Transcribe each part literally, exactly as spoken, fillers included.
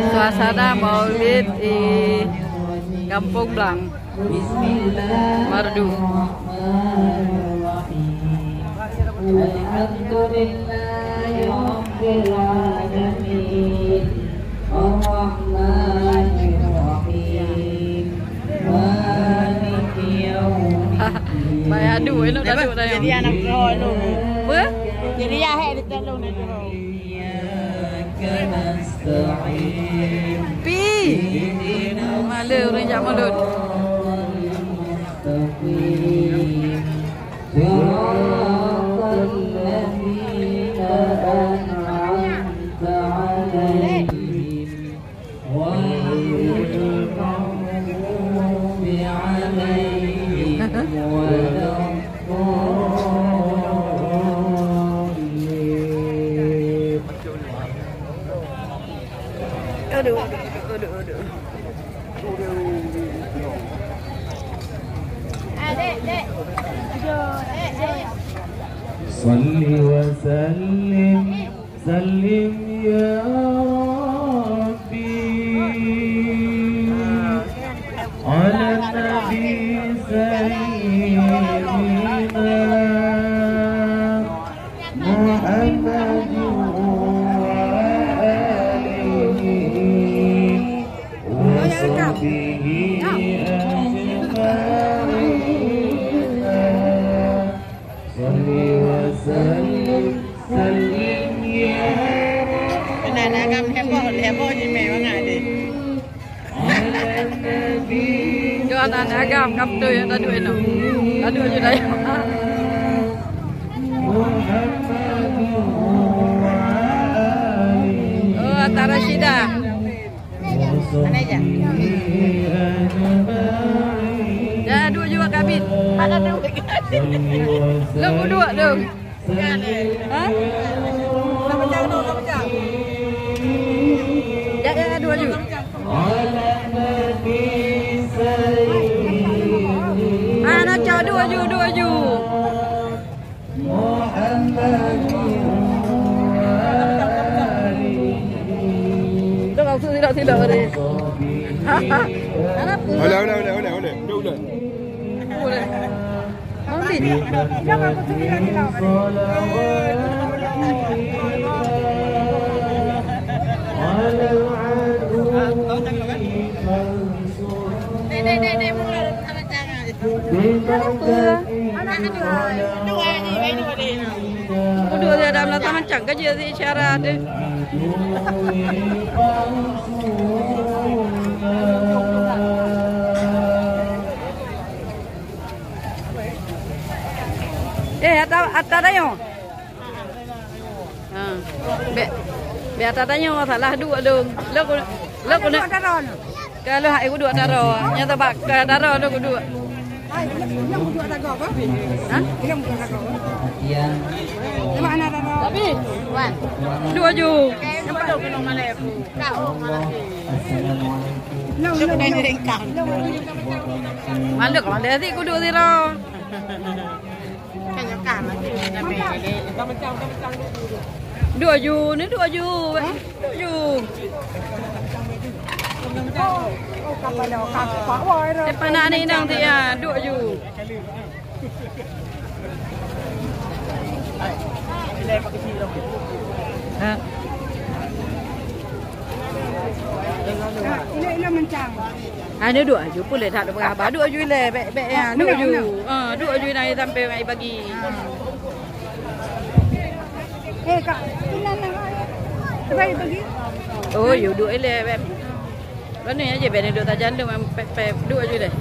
Suasana Maulid di Kampung Blang. Merdu. Bai adu, elok adu dah. Jadi anak kau tu. Apa? Jadi ya, hai, dia tolong dia tu. Pi. Male ureueng jak mulod. Aduh, aduh, aduh, aduh. صل وسلم سلم يا ربي على النبي سيدنا محمد وآله وصحبه أجمعين. صل وسلم سلم يا رب. Keunan agam heboh, heboh jimé mangat deh. Jok aneuk agam, kam beutôi nyang taduek inoe. Taduek ju dayah. Oh, Atta Rasyidah. Mana aja? Ya, duek ju Kak Bin. Mana tu? Lôn kuduek tu. Ha? Ya, ya, duek ju. Ah, na cok, duek ju, duek ju. Dah maksud tidak, tidak, tadi. Kenapa? Ulang, ulang, ulang, ulang, ulang. Udah, ulang. Ulang. Mandi. Dek, dek, dek, dek, mula. Kenapa? Anak kedua. Dua ni, dua ni. Kuduek di dalam latar macam kerja si Syara tu. Eh, Atta, Atta Dayong. Ha. Bèk, bèk Atta tanyoe masalah duek dong. Lôn ku, lôn ku, kalau hai kuduek Atta droe, nyang sabab keu Atta droe lôn kuduek. Ha? Tapi, wan. Duek ju. Maluk, maluk si kuduek sidroe. Duek ju, ni duek ju. Duek ju. Siapa nak ni nang dia? Duek ju. Ha. Ila-ila mencang. Anu duek ju pun lé that peugah ba duek ju ilèe bèk, bèk ya, duek ju. Ha, duek ju nang sampai ngai bagi. Eh, Kak, inan nang ai. Bagi, bagi. Oh, yu duek ilèe bèk. Bani aja bèk duek tajan tu memang pep-pep duek ju deh.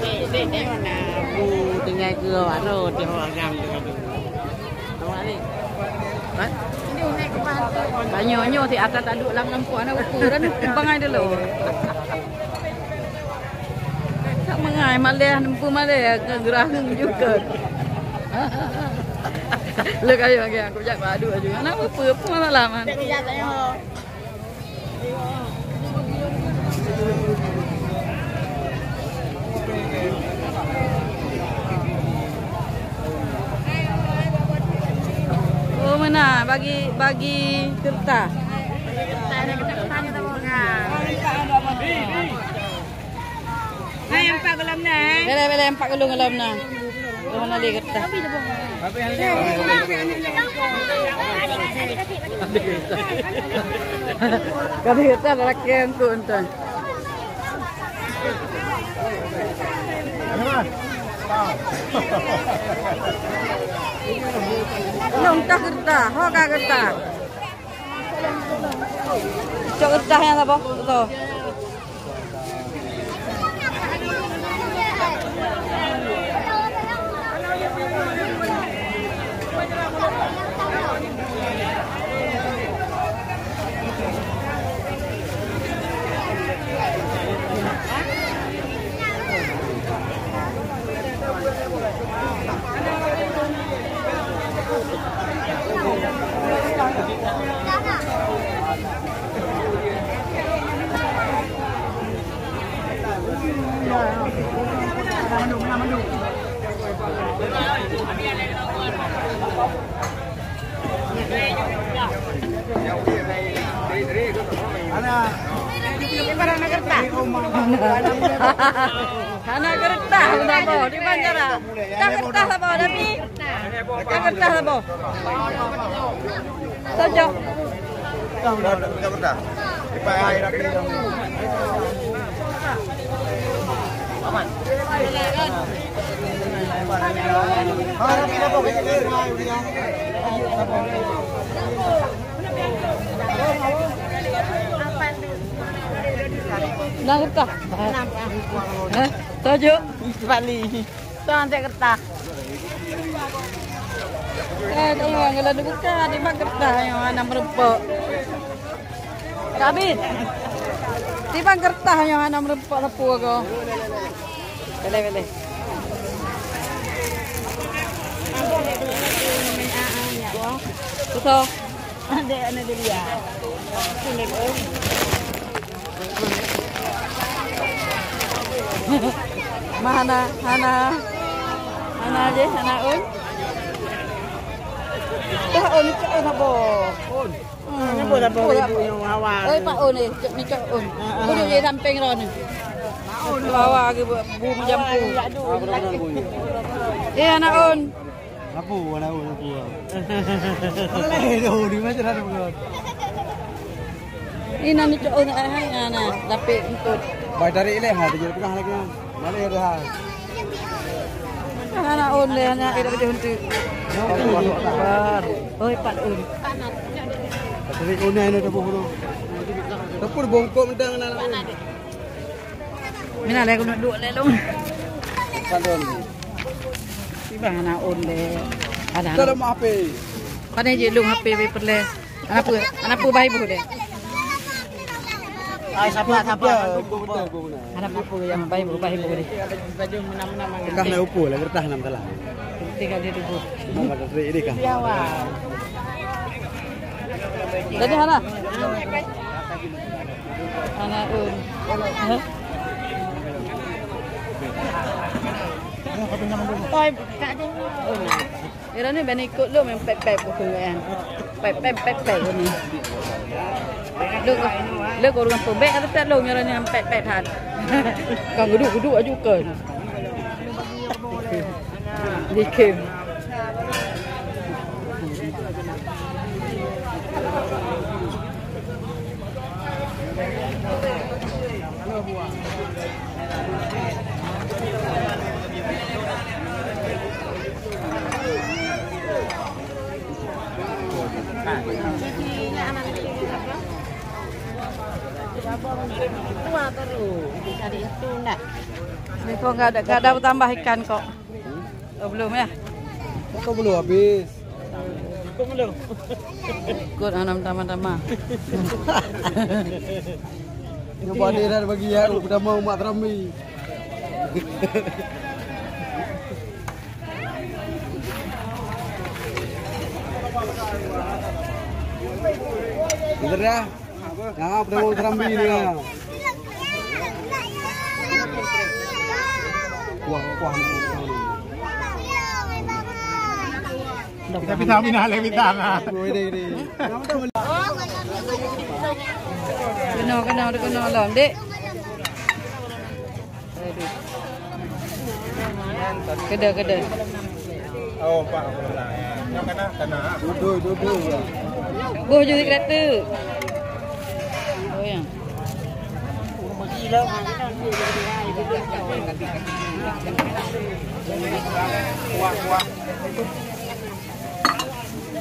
Dek, dek, dek mana? Bu tinggal ke baru dia orang. Tanyoe nyoe si Atta taduek lam gampông na ukur dan bangai dulu. Tak mengai malèe, nempu malèe, ngegerah ngejukeut. Lé kayu lagi aku jak padu aju. Mana apa, apa masalah man? Jadi ya tanya. Bagi, bagi kertas. Hai, empat golom na, eh. Bela, bela, empat golom golom na. Mana dia kertas? Kami kertas lelaki tu, entah. Long ka geureudah, ho ka geureudah. Cok geureudah nyang saboh, beutôi. Hana geureudah, hana boh, di bandara. Ka geureudah saboh, Nabi. Ka geureudah saboh. Tojok. Ka geureudah. Aman. Nah, geureudah. Hah? Tojok. Bali. Tuan cek kertas. Eh, tengok, kalau dibuka, di bak kertas yang hana meureumpok. Kak Bin, di bak kertas yang hana meureumpok sapeue ko. Boleh, boleh. Betul. Ada anak dia. Sini, eh. Mana, hana, hana je, hana un. Dah un, cok un saboh. Un. Hmm. Kenapa saboh ibu yang hawa? Oi, Pak Un, eh, cok ni cok un. Ha, ha. Udah je samping ron ni. Pak Un hawa ke bu, bu macam tu. Eh, anak un. Apu, anak un, apu. Boleh tu, di mana ada bukan? Ina ni cok un, eh, hai, nah, lapik untuk. Bai tarik leh, ha, dia pegang lagi. Mana ada ha? Anak un deh, anak ida baju untuk. Allahu Akbar. Oi, Pak Un. Tarik un, ini ada buku tu. Tapi bongkok mentang anak. Mina lé keuneuk duek lé lôn. Padahal. Tiba hana on lé. Ada. Dalam H P. Pandai je lôn H P wei peureulèe. Hana peue, hana peue bah ibu deh. Ah, sabar, sabar. Hana peue nyang bah ibu, bah ibu deh. Kah na upu lah, kertas nam salah. Tinggal di tubuh. Nama tak terik deh kah? Di awal. Jadi hana. Hana un. Hah? Oi, Kak Deng. Ira ni bani ikut lu main pep-pep buku kan. Pep-pep, pep-pep ni. Lu, lu guru ngampun. Bek kata tak lu ngira ni pep-pep hat. Kan guduk-guduk aju kan. Dikem. Ni kok nggak ada, nggak ada tambah ikan kok. Oh, belum ya? Kok belum habis? Kok belum? Ikut anam tama-tama. Coba dia dah bagi ya, pertama umat terambi. Bener ya? Nah, pertama terambi ni ya. Kuah, kuah. Kita bisa pindah, leh bintang, ah. Keunoe, keunoe, keunoe lom, Dek. Aduh. Keudeh, keudeh. Oh, empat orang lah, ya. Yang kena, kena. Duduk, duduk, ya. Boh juri kereta. Oh, ya. Kuah, kuah.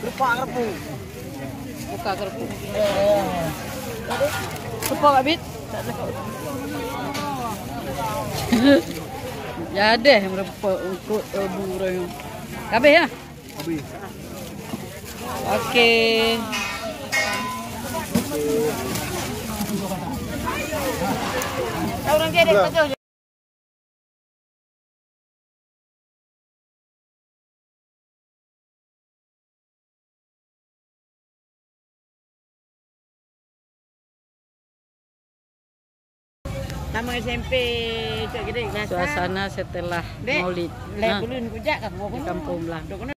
Lupa kerupuk. Buka kerupuk. Lupa, Kak Bit. Jadi, meureumpok eungkôt, eh, bu rayong. Habis, ya? Habis. Oke. Orang jadi betul. Tamat S M P Cot Gede, biasa. Suasana setelah Dek, Maulid. Lé Nah, buleuen kujak ka di kampung Blang.